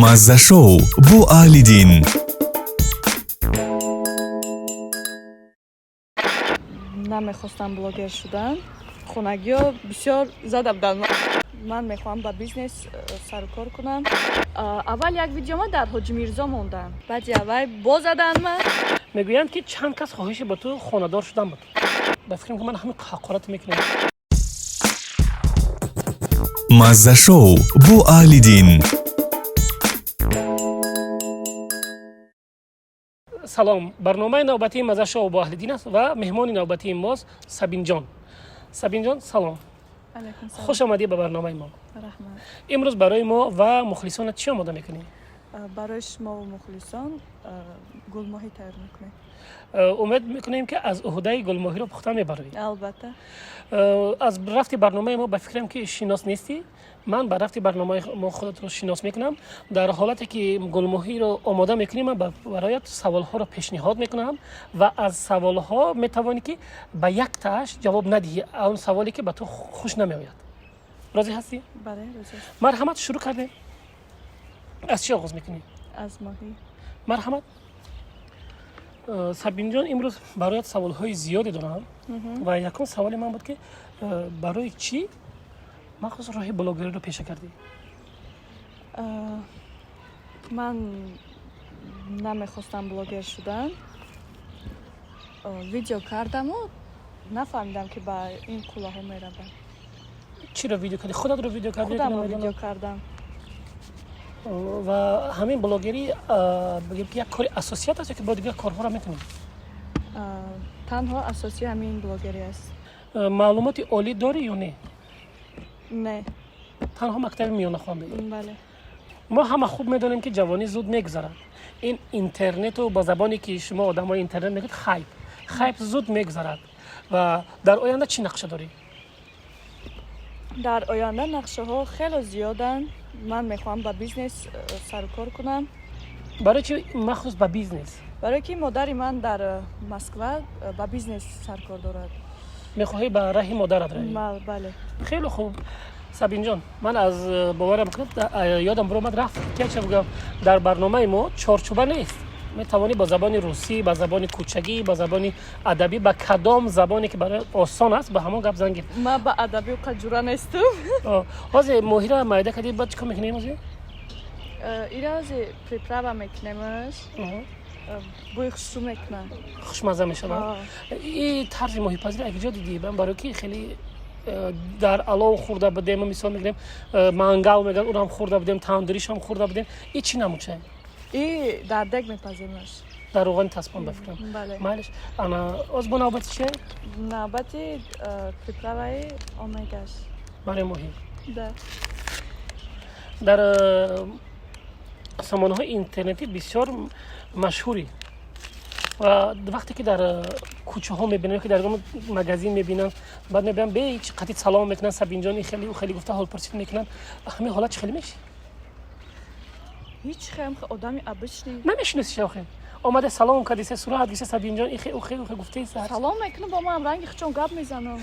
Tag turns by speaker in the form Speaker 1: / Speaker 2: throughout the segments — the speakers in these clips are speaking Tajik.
Speaker 1: Маззашоу бо Аҳлиддин.
Speaker 2: Намехостам блогер шудан. Хонагиҳо бисёр зада буданд. Ман мехоҳам ба бизнес сарукор кунам. Аввал як видеома дар Ҳоҷи Мирзо мондам, баъди аввал боз заданд ман.
Speaker 3: Мегӯянд, ки чанд кас хоҳиши ба ту хонадор шудан буд. Ба фикрам, ки ман ҳамин ҳақорат мекунам.
Speaker 1: Маззашоу бо Аҳлиддин.
Speaker 3: Салом, барномаи навбатии Маззашоу бо Аҳлиддин аст ва меҳмони навбатии мост Сабинҷон. Сабинҷон, салом. Хуш омадӣ ба барномаи мо.
Speaker 2: Раҳмат.
Speaker 3: Имрӯз барои мо ва мухлисонат чӣ омода мекунӣ?
Speaker 2: Барои шумову мухлисон гулмоҳӣ тайёр мекунем.
Speaker 3: Умед мекунем, ки аз уҳдаи гулмоҳиро пухта мебароӣ.
Speaker 2: Албатта.
Speaker 3: Аз рафти барномаи мо, ба фикрам, ки шинос нестӣ. Ман ба рафти барномаи мо худатро шинос мекунам. Дар ҳолате ки гулмоҳиро омода мекунӣ, ман бароят саволҳоро пешниҳод мекунам ва аз саволҳо метавонӣ, ки ба яктааш ҷавоб надиҳӣ, он саволе ки ба ту хуш намеояд. Розӣ ҳастӣ?
Speaker 2: Бале, розӣ.
Speaker 3: Марҳамат, шурӯъ кардем. Аз чӣ оғоз мекунӣ?
Speaker 2: Аз моҳӣ.
Speaker 3: Марҳамат. Сабинҷон, имрӯз бароят саволҳои зиёде дорам ва якум саволи ман буд, ки барои чӣ махсус роҳи блогериро пеша кардӣ?
Speaker 2: Ман намехостам блогер шудан. Видео кардаму нафаҳмидам, ки ба ин қуллаҳо меравам.
Speaker 3: Чиро видео кардӣ? Худатро видео кардӣ?
Speaker 2: Худамро видео кардам.
Speaker 3: Ва ҳамин блогерӣ, бигем, ки як кори асосият аст ё ки бо дигар корҳоро метавонӣ?
Speaker 2: Танҳо асосии ҳамин блогерӣ аст.
Speaker 3: Маълумоти олӣ дорӣ ё не?
Speaker 2: Не.
Speaker 3: Танҳо мактаби миёна хондӣ?
Speaker 2: Бале.
Speaker 3: Мо ҳама хуб медонем, ки ҷавонӣ зуд мегузарад. Ин интернету, ба забоне ки шумо одамои интернет мегӯед, хайп, хайп зуд мегузарад. Ва дар оянда чӣ нақша дорӣ?
Speaker 2: Дар оянда нақшаҳо хеле зиёданд. Ман мехоҳам ба бизнес сарукор кунам.
Speaker 3: Барои чи махсус ба бизнес?
Speaker 2: Барое ки модари ман дар Москва ба бизнес саркор дорад.
Speaker 3: Мехоҳӣ ба раҳи модарат равӣ?
Speaker 2: Бале.
Speaker 3: Хеле хуб. Сабинҷон, ман аз боварам ёдам биромад, рафт, ки ча бигӯям. Дар барномаи мо чорчӯба нест. Метавонӣ бо забони русӣ, ба забони кӯчагӣ, ба забони адабӣ, ба кадом забоне ки барои осон аст, ба ҳамон гап зан гир.
Speaker 2: Ман ба адабӣ қаҷура нестам.
Speaker 3: Ҳозир моҳира майда кардӣ, баъд чӣ кор мекунем ҳозир?
Speaker 2: Ира ҳозир приправа мекунемаш, бӯи хушрӯ мекунам.
Speaker 3: Хушмазза мешавад. И тарзи моҳипазиро як ҷо дидӣ? Барои ки хеле дар алов хӯрда будем, мисол мегирем, мангал мегӯянд, урам хӯрда будем, тандуришам хӯрда будем. И чӣ намудча?
Speaker 2: И дар дег мепаземаш.
Speaker 3: Дар равғани таспон, ба фикрам.
Speaker 2: Бале.
Speaker 3: Майлиш. Ана оз бо навбати чи?
Speaker 2: Навбати приправаи омегаш.
Speaker 3: Барои моҳӣ?
Speaker 2: Да.
Speaker 3: Дар сомонаҳои интернетӣ бисёр машҳурӣ ва вақте ки дар кӯчаҳо мебинам, ки дар магазин мебинам, баъд мебинам, бе ҳеҷ қатъи салом мекунанд, Сабинҷон, и хеле, ӯ хеле гуфта, ҳолпурсӣ мекунанд. Ҳамин ҳолат чӣ хеле меши?
Speaker 2: Ҳеҷ хем, одами обычный.
Speaker 3: Намешиносиш охе? Омада салом кардисе, сурат гирифта, Сабинҷон, ихе, ухе, ухе гуфтаи.
Speaker 2: Салом мекунам, бо ман ранги хучон гап мезанам.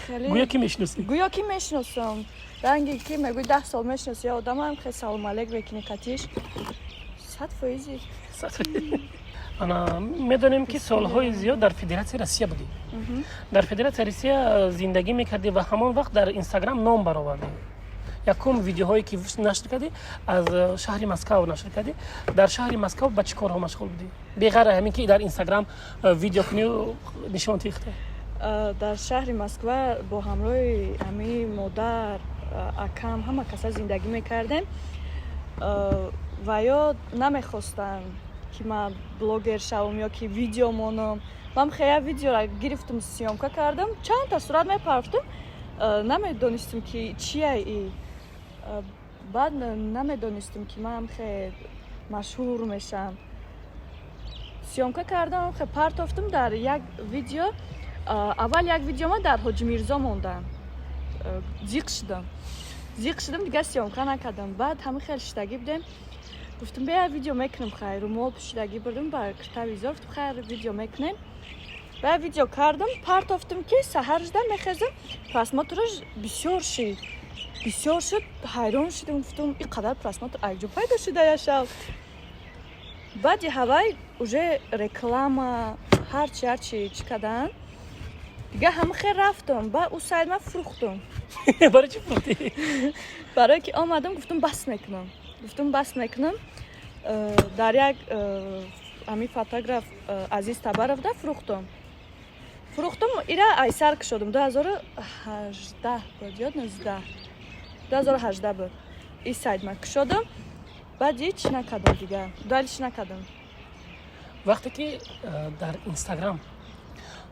Speaker 2: Хеле
Speaker 3: гӯё ки мешиносӣ.
Speaker 2: Гӯё ки мешиносам. Ранги ки мегӯй, 10 сол мешиноси я одамам, хе салом алейк мекунӣ қатиш. 100 фоизи.
Speaker 3: Ана медонем, ки солҳои зиёд дар Федератсияи Россия будӣ, дар Федератсияи Россия зиндагӣ мекардӣ ва ҳамон вақт дар Инстаграм ном баровардӣ. Якум видеоҳое ки нашр кардӣ, аз шаҳри Москав нашр кардӣ. Дар шаҳри Москав ба чӣ корҳо машғул будӣ, беғайр ҳамин ки дар Инстаграм видео кунӣ, нишон тихта?
Speaker 2: Дар шаҳри Москва бо ҳамроҳи ҳамаи модар, акам, ҳама каса зиндагӣ мекардем. Ва ё намехостанд, ки ман блогер шавам ё ки видео монам. Ман хея видеора гирифтум, съёмка кардам, чандта сурат мепарфтум. Намедонистем, ки чия и. Баъд намедонистем, ки ман хе машҳур мешам. Съёмка кардам, хе партофтум дар як видео. Аввал як видеома дар Ҳоҷи Мирзо мондам. Зиқ шудам, зиқ шудам, дигар съёмка накардам. Баъд ҳама хел шидагӣ будем, гуфтум, бея видео мекунем. Хайр, румол пӯшидагӣ бурдум ба киртавизор, гуфтум, хайр, видео мекунем. Баъд видео кардам, партофтум, ки саҳар шуда мехезам, просмотраш бисёр шид. Бисёр шуд, ҳайрон шудам, гуфтам, ин қадар просмотр аз куҷо пайдо шуда як шаб? Баъди ҳавай уже реклама, ҳарчи ҳарчи чӣ карданд, дига ҳама хел рафтам. Баъд ӯ сайт ман фурӯхтам.
Speaker 3: Барои чӣ фурӯхтӣ?
Speaker 2: Барое ки омадам, гуфтам, бас мекунам, гуфтам, бас мекунам. Дар як ҳамин фотограф Азиз Табаровда фурӯхтам. Фурӯхтам, ира айсар кушодам. 2018 буд ё 19, 2018 буд, и сайт ман кушодам. Баъд ҳеч накардам, дига дальше накардам.
Speaker 3: Вақте ки дар Инстаграм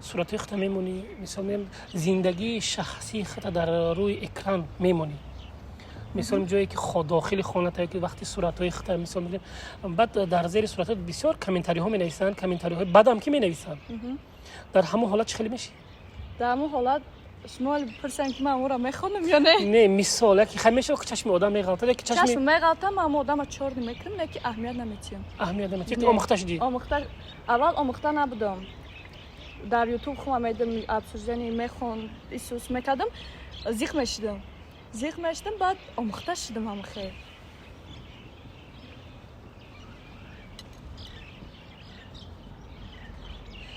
Speaker 3: суратҳои худта мемонӣ, мисол мегӯям, зиндагии шахсии худта дар рӯи экран мемонӣ, мисол, ҷое ки дохили хоната, ки вақти суратҳои худта, мисол мегӯям, баъд дар зери суратҳо бисёр комментариҳо менависанд, комментариҳои бадам ки менависанд, дар ҳамон ҳолат чӣ хеле мешӣ?
Speaker 2: Дар ҳамон ҳолат шумо пурсанд, ки ман ӯро мехонам ё не?
Speaker 3: Не, мисол, яки хай мешава, ки чашми одам меғалтад, яки чашми
Speaker 2: Чашм меғалтам, ман ҳамон одама чёрный мекунам, не ки аҳамият наметиҳам.
Speaker 3: Аҳамият наметиҳӣ?
Speaker 2: Не.
Speaker 3: Омӯхта шудӣ?
Speaker 2: Омӯхта, аввал омӯхта набудам. Дар Ютуб худам медам, обсуждение мехон, исус мекардам, зиқ мешидам, зиқ мешидам. Баъд омӯхта шудам ҳама хел.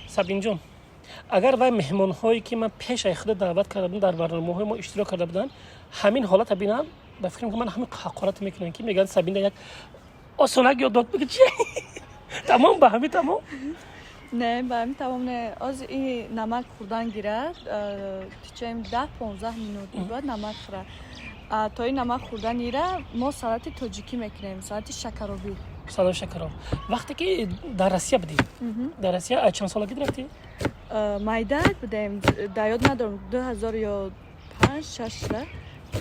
Speaker 3: Сабинҷон, агар вай меҳмонҳое, ки ман пеш ай худа даъват карда будам, дар барномаҳои мо иштирок карда буданд, ҳамин ҳолата бинанд, ба фикрам, ки ман ҳамин ҳақорат мекунанд, ки мегӯянд, Сабинда як осонак ёд дод. Бигӯ, чи, тамом, ба ҳамин тамом?
Speaker 2: Не, ба ҳамин тамом не. Ози и намак хӯрдан гирад, тичаем 10-15 минут бояд намак хӯра. То ин намак хӯрданира мо салати тоҷикӣ мекунем, салати шакаробӣ.
Speaker 3: Салом, шакароб. Вақте ки дар Россия будӣ, дар Россия аз чанд солагӣ рафтӣ?
Speaker 2: Майдак будем, дар ёд надорам, 2000 ё панҷ, шаш да,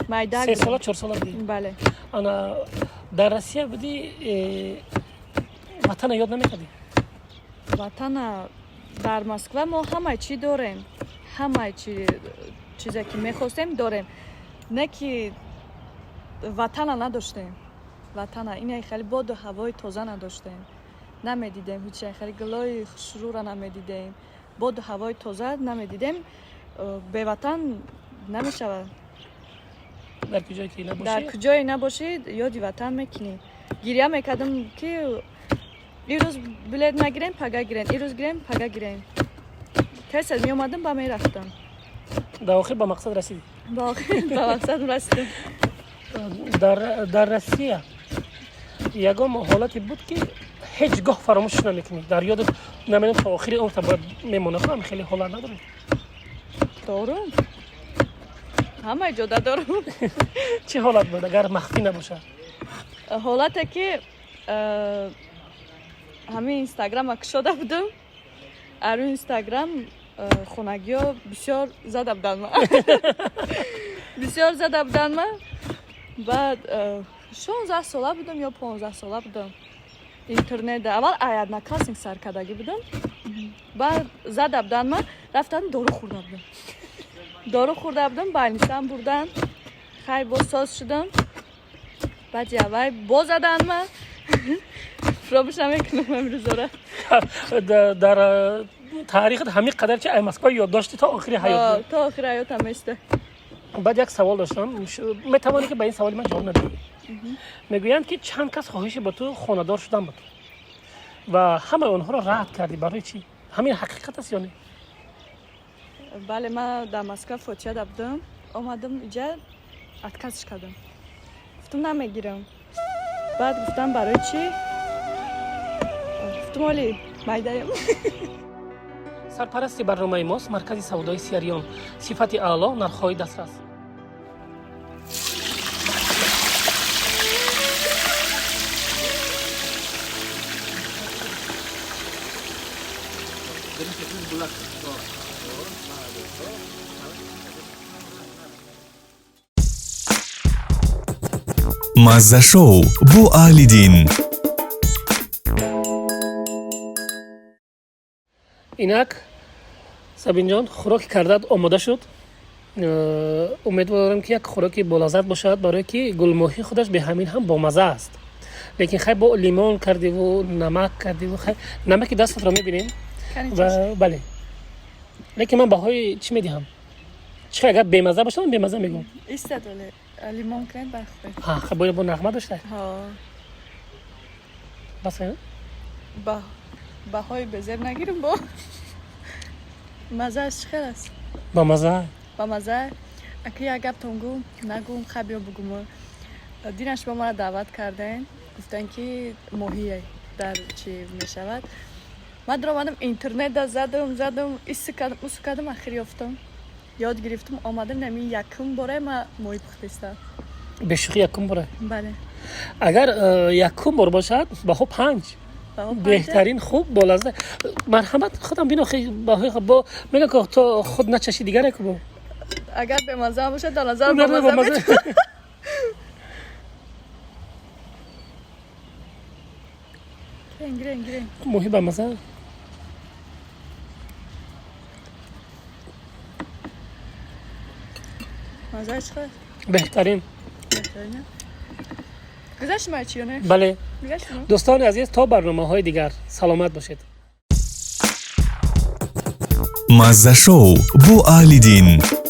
Speaker 2: майдак.
Speaker 3: 3 сола, 4 сола будӣ?
Speaker 2: Бале.
Speaker 3: Ана дар Россия будӣ, ватана ёд намекардӣ?
Speaker 2: Ватана дар Москва мо ҳамаи чӣ дорем, ҳамаи чи чизе ки мехостем дорем, не ки ватана надоштем. Ватана ине хеле боду ҳавои тоза надоштем, намедидем ҳеч, хеле гулои хушрӯра намедидем, боду ҳавои тоза намедидем. Беватан намешавад.
Speaker 3: Дар куҷое ки
Speaker 2: Дар
Speaker 3: набошӣ.
Speaker 2: Куҷое набошӣ, ёди ватан мекунӣ. Гиря мекардам, ки ирӯз билет нагирем, пага гирем, ирӯз гирем, пага гирем. Тез меомадам, ба мерафтам.
Speaker 3: Дар охир ба мақсад расидӣ?
Speaker 2: Ба охир ба мақсад расидам.
Speaker 3: Дар Россия ягон ҳолате буд, ки ҳеҷ гоҳ фаромӯшш намекунӣ, дар ёдат, намедонам, то охири умрта бояд мемонад? Ҳам хеле ҳолат надорӣ?
Speaker 2: Дорум, ҳамаи ҷода дорум.
Speaker 3: Чӣ ҳолат буд, агар махфӣ набошад?
Speaker 2: Ҳолате ки ҳамин Инстаграма кушода будам, арӯи Инстаграм хонагиҳо бисёр зада буданд ма, бисёр зада буданд ма. Баъд 16 сола будам ё 15 сола будам, интернет аввал ай Одноклассник сар кардагӣ будам. Баъд зада буданд ма, рафтам, дору хӯрда будам, дору хӯрда будам, больницам бурдан. Хайр, боз соз шудам. Баъди аввай боз заданд ма. Фаромӯш намекунам амрӯзора.
Speaker 3: Дар таърихат ҳамин қадар чи ай Москва ёд дошти то охири ҳаёт?
Speaker 2: То охири ҳаётам места.
Speaker 3: Баъд як савол доштам, метавонӣ ки ба ин саволи ман ҷавоб надиҳӣ. Мегӯянд, ки чанд кас хоҳиши ба ту хонадор шудан буд ва ҳамаи онҳоро рад кардӣ. Барои чӣ? Ҳамин ҳақиқат аст ё не?
Speaker 2: Бале, ман дар Москва фотиҳа будам, омадам иҷа, отказ ш кардам, гуфтам, намегирам. Баъд гуфтам, барои чӣ? Гуфтам, оли майдаям.
Speaker 3: Сарпарасти барномаи мост маркази савдои Сиариён. Сифати аъло, нархҳои дастрас.
Speaker 1: Мазза шоу бо Аҳлиддин.
Speaker 3: Инак, Сабинҷон, хӯроки кардаат омода шуд. Умедворам, ки як хӯроки болаззат бошад, барое ки гулмоҳӣ худаш беҳамин ҳам бомазза аст, лекин хай, бо лимон кардиву намак кардиву, хай, намаки дастатро мебинем ва бале, лекин ман баҳои чӣ медиҳам? Чӣ, агар бемазза бошад, ман бемазза мегӯям.
Speaker 2: Истад, оле. Лимон кунед, бахӯред.
Speaker 3: Ха, бояд бо нағма дошта.
Speaker 2: Ҳо.
Speaker 3: Бас.
Speaker 2: Ба баҳои безеб нагирим. Бо мазааш чӣ хел аст?
Speaker 3: Ба маза.
Speaker 2: Ба маза. Аки, як гаптон гум нагум, ха, биё бугум. Дина шумо мара даъват кардем, гуфтан ки моҳие дар чӣ мешавад. Ман даромадам, интернетда задам, задам, исси кардам, усу кардам, ахир ёфтам, ёд гирифтам, омадам. Нами якум бора ма моҳӣ пухтистам.
Speaker 3: Бешӯхӣ, якум бора?
Speaker 2: Бале.
Speaker 3: Агар якум бор бошад, баҳо 5.
Speaker 2: Баҳо 5?
Speaker 3: Беҳтарин, хуб, болазза. Марҳамат, худам бино. Баҳои бо мегӯям ки то худ начаши, дигаре ку бо.
Speaker 2: Агар бемаза бошад, дар назар бамаза.
Speaker 3: Бамаза.
Speaker 2: Гирен, гирен, гирен.
Speaker 3: Моҳӣ бамаза.
Speaker 2: Мазааш чӣ хел?
Speaker 3: Беҳтарин.
Speaker 2: Беҳтарин. Гузашти ма чи ё не?
Speaker 3: Бале.
Speaker 2: Гузашти ма?
Speaker 3: Дӯстони азиз, то барномаҳои дигар саломат бошед.
Speaker 1: Мазза шоу бо Аҳлиддин.